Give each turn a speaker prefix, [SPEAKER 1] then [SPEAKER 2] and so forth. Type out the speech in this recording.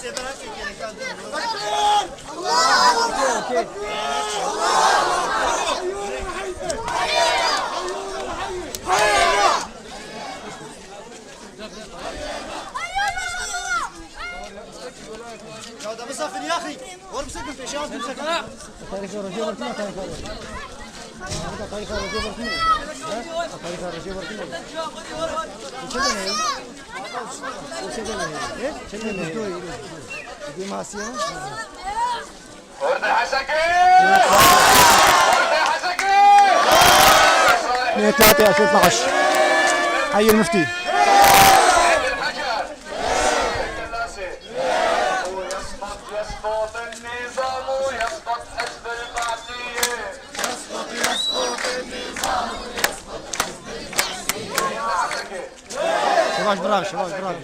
[SPEAKER 1] ورد الحسكي، ورد الحسكي.
[SPEAKER 2] 2/3/2012، حي المفتي.
[SPEAKER 1] الحجر الكلاسي، ويسقط يسقط النظام ويسقط حزب البعثية، يسقط يسقط النظام ويسقط حزب البعثية.
[SPEAKER 2] شباش براغ، شباش براغ.